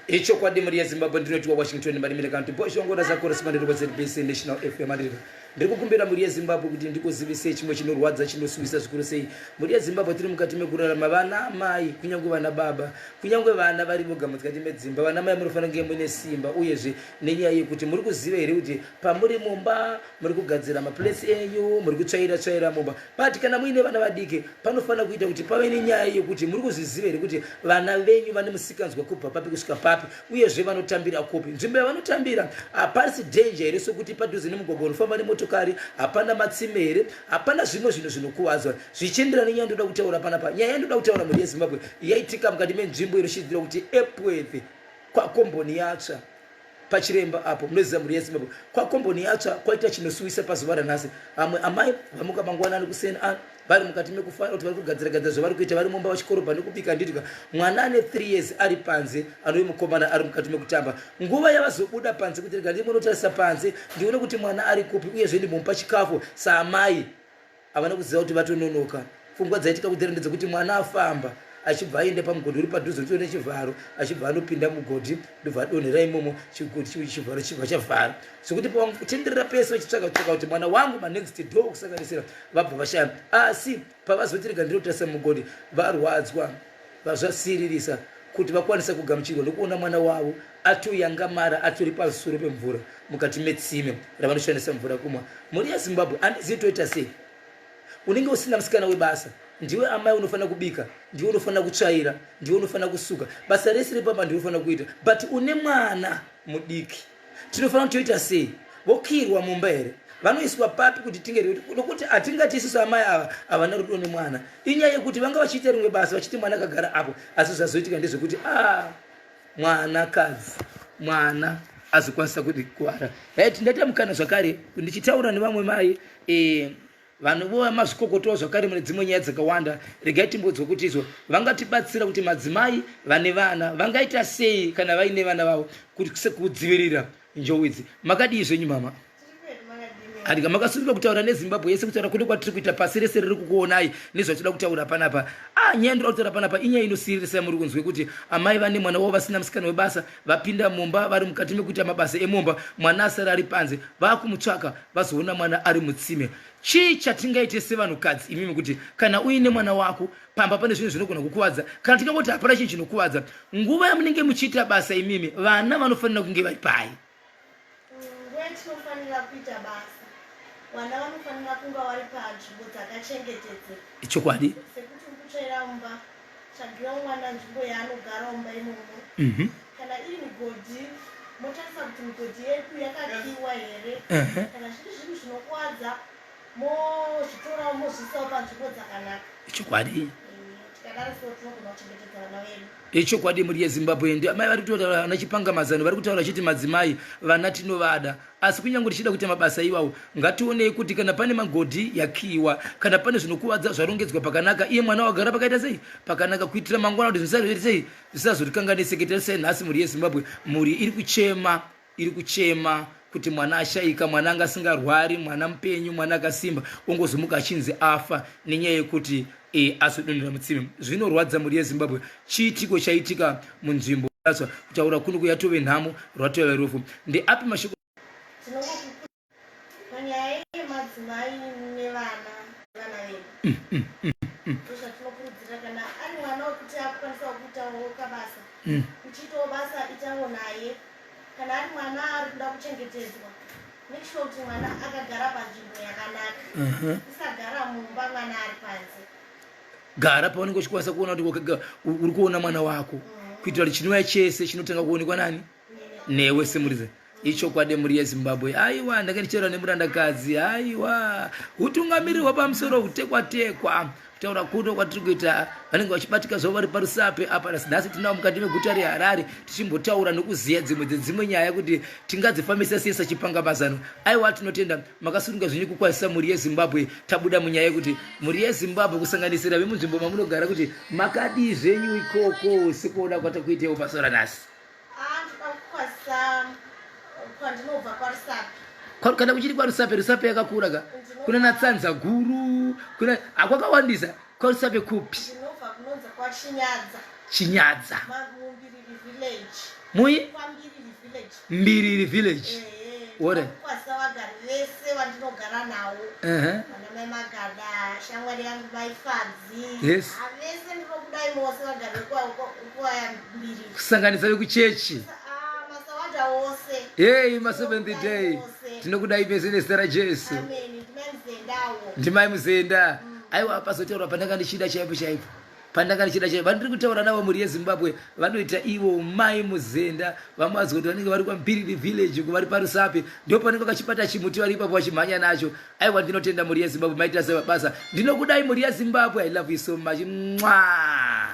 Ichokwadi mhuri yeZimbabwe, ndinotiwa Washington Marimire kana kuti Boshongora sakorespondent weZBC National FM. Andiri ndiri kukumbira mhuri yeZimbabwe kuti ndikuzivisei chimwe chinorwadza chinosuwisa zvikuru sei. Mhuri yeZimbabwe, tiri mukati mekurarama, vana amai kunyange vana baba kunyange vana vari voga mukati medzimba, vana mai munofanira kunge muine simba, uyezve nenyaya yekuti muri kuziva here kuti pamuri mumba muri kugadzira maplates enyu, muri kutsvaira tsvaira mumba, but kana muine vana vadiki panofanira kuita kuti pave nenyaya yekuti muri kuzviziva here kuti vana venyu vane musikanzwa kubva papi kusvika papi, uyezve vanotambira kupi, nzvimbo yavanotambira hapasi danger here, sokuti padhuze nemugwagwa unofamba nemotokari, hapana matsime here, hapana zvimwe zvinhu zvinokuvadzwa, zvichienderana nenyaya ndoda kutaura panapa. Nyaya yandoda kutaura, mhuri yeZimbabwe, yaitika mukati menzvimbo inoshidzirwa kuti Epworth, kwaKomboni Yatsva, pachiremba apo. Munoziva, mhuri yeZimbabwe, kwaKomboni Yatsva kwaita chinosuwisa pazuva ranhasi. Vamwe amai vamuka mangwanani kuseni a vari mukati mekufara kuti vari kugadzira gadzira zvavari kuita, vari mumba vachikorobha nekubika, nditika mwana ane 3 years ari panze, anove mukomana, ari mukati mekutamba. Nguva yavazobuda panze kuti rega ndimonotarisa panze ndione kuti mwana ari kupi, uyezve ndimbomupa chikafu saamai, havana kuziva kuti vatononoka. Pfungwa dzaitika kudhera ndedzekuti mwana afamba achibva aenda pamugodhi uri padhuze uchitori nechivharo, achibva anopinda mugodhi, ndobva adonhera imomo, chivharo chibva chavhara, zvekuti pavangotenderera pese vachitsvaga tsvaga kuti mwana wangu, manext door kusanganisira, vabva vashaya. Asi pavazoti rega ndinotarisa mugodhi, varwadzwa, vazvasiririsa kuti vakwanisa kugamuchirwa nekuona mwana wavo atoyangamara, atori pamusoro pemvura mukati metsime ravanoshandisa mvura kumwa. Mhuri yeZimbabwe, handizivi toita sei. Unenge usina musikana webasa, ndiwe amai unofanira kubika, ndiwe unofanira kutsvaira, ndiwe unofanira kusuka, basa rese repamba ndiwe unofanira kuita, but une mwana mudiki. Tinofanira kutoita sei? Vokirwa mumba here? Vanoiswa papi kuti tinge, nokuti hatingati isusu amai ava havana rudo nemwana. Inyaya yekuti vanga vachiita rimwe basa vachiti mwana akagara apo, asi zvazoitika ndezvekuti a ah, mwanakadzi, mwana azokwanisa kuvara. Right, ndaita mukana zvakare ndichitaura nevamwe mai e, vanova mazvikokotowo zvakare mune dzimwe nyaya dzakawanda. Regai timbodzwa kuti izvo vangatibatsira kuti madzimai vane vana vangaita sei kana vaine vana vavo kudzivirira njowidzi. Makadii zvenyu, mama? Andika makasununguka kutaura neZimbabwe yese, kutaura kune kwatiri kuita, pasi rese riri kukuonai nezvatinoda kutaura panapa. Ah, nyaya ndinoda kutaura panapa inyaya inosiririsa yamuri kunzwe kuti amai vane mwana wavo vasina musikana webasa, vapinda mumba vari mukati mekuita mabasa emumba, mwana asara ari panze, vaakumutsvaka, vazoona mwana ari mutsime. Chii chatingaite sevanhukadzi imimi kuti kana uine mwana wako pamba pane zvinhu zvinogona kukuvadza, kana tingangoti hapana chinhu chinokuvadza, nguva yamunenge muchiita basa imimi vana vanofanira kunge vari pai? Nguva yatinofanira kuita basa, vana vanofanira kunga vari panzvimbo dzakachengetedzeka. Ichokwadi. Sekuti uri kutsvaira mumba, tsvagira mwana nzvimbo yaanogara mumba imomo. Kana iri migodhi, motarisa kuti migodhi yedu yakakiwa here. Kana zviri zvinhu zvinokuvadza, mozvitorawo mozviisawo panzvimbo dzakanaka. Ichokwadi. Tikadaro so tinogona kuchengetedza vana vedu. Ichokwadi, mhuri yeZimbabwe, ndi amai vari kutaura vana chipanga mazano, vari kutaura vachiti madzimai vana tinovada, asi kunyange tichida kuita mabasa iwawo, ngationei kuti kana pane magodhi yakiwa, kana pane zvinokuvadza zvarongedzwa pakanaka, iye mwana wagara pakaita sei, pakanaka, kuitira mangwana kuti zvisazoita sei, zvisazotikanganiseke. Tarisai nhasi, mhuri yeZimbabwe, mhuri iri kuchema, iri kuchema kuti mwana ashaika, mwana anga asingarwari, mwana mupenyu, mwana akasimba, ongozomuka achinzi afa nenyaya yekuti e, azodonhera mutsime. Zvinorwadza, mhuri yeZimbabwe, chiitiko chaitika munzvimbo yatsva. Kutaura kuno kuyatove nhamo, rwatove rufu. Ndeapi mashoko? Panyaya yemadzimai nevana, vana vedu, ndozvatinokurudzira kana ari mwana wekuti akukwanisawo kuitawo kabasa, uchiitawo basa, itawo naye. Kana ari mwana ari kuda kuchengetedzwa, make sure kuti mwana akagara panzvimbo yakanaka. Usagara mumba mwana ari panze. Gara paunenge uchikwanisa kuona kuti uri kuona mwana wako, kuitira kuti chinouya chese chinotanga kuonekwa nani? Newe semuridzi. Ichokwadi, mhuri yeZimbabwe. Aiwa, ndanga ndichitaura nemurandakadzi. Aiwa, hutungamiriri hwapamusoro hutekwa tekwa. Kutaura kuno kwatiri kuita, vanenge vachibatika zvavo vari paRusape apa. Nhasi tinavo mukati meguta reHarare, tichimbotaura nokuziya dzimwe dzedzimwe nyaya kuti tingadzifambisa sei sachipanga mazano. Aiwa, tinotenda, makasununga zvenyu kukwazisa mhuri yeZimbabwe. Tabuda munyaya yekuti mhuri yeZimbabwe, kusanganisira vemunzvimbo mamunogara, kuti makadii zvenyu ikoko, sekuona kwatakuitewo pazuva ranhasi. Ah, ndoda kukwazisa kwandinobva, kwaRusape. Kana kuchiri kwaRusape, Rusape yakakura ka, kuna naTsanza Guru, kuna akwakawandisa. KwaRusape kupi? Ndinobva kunonzi Kwachinyadza. Chinyadza. Mumbiriri village. Mui? Kwambiriri village. Mbiriri village. Ore. Kwasa vagari vese vandinogara nawo. Vana mai Magada, shamwari yangu mai Fadzi. Yes. Vese ndinokudai mose vagari vekwaMbiriri. Kusanganisa vekuchechi. Ah, masawada ose. Hey, ma seventh day. Tinokudai mese nezita raJesu. Amen. Ndimai Muzendawo. Ndimai Muzenda. Aiwa pazotaurwa pandanga ndichida chaipo chaipo. Pandanga ndichida chaipo. Vandiri kutaura navo mhuri yeZimbabwe vanoita ivo mai Muzenda. Vamwe vazi kuti vanenge vari kwaMbiriri village uko vari paRusape. Ndipo panenge vakachibata chimuti vari ipapo vachimhanya nacho. Aiwa ndinotenda mhuri yeZimbabwe maita sebasa. Ndinokudai mhuri yeZimbabwe. I love you so much. Mwah.